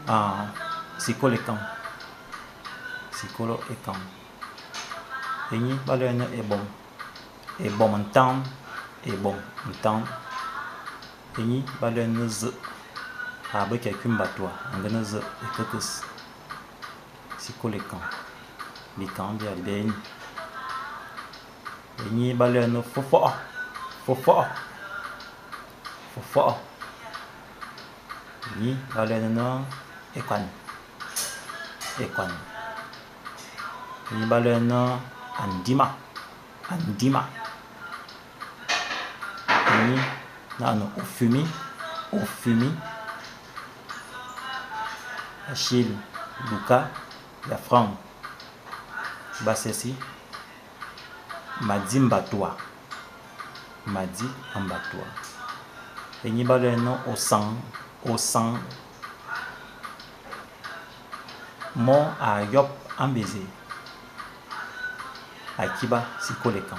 Ah, sikôlô ékang. Sikôlô ékang. Ényi ba luè nye Ebom. Ebom ntan. Ebom ntan. Ényi ba luè nye Zekh. A be ke kuiñ Mbatua, a ngene Zekh ékekes. Sikôlô ékang. Bikang bia bia yi. Ényi ba luè nye Fôfô'o. Fôfô'o. Fôfô'o. Ényi ba luè nye Ékwan. Ékwan. Ényi ba luè nye Andima. Andima. Ényi na ne Ofumi. Ofumi. Achille, Luka, ya Franck. Basesi. Madi Mbatua. Madi Mbatua. Ényi ba luè nye Osang. Osang. Môr a yôp a Mbézé. Akiba sikôlô ékang.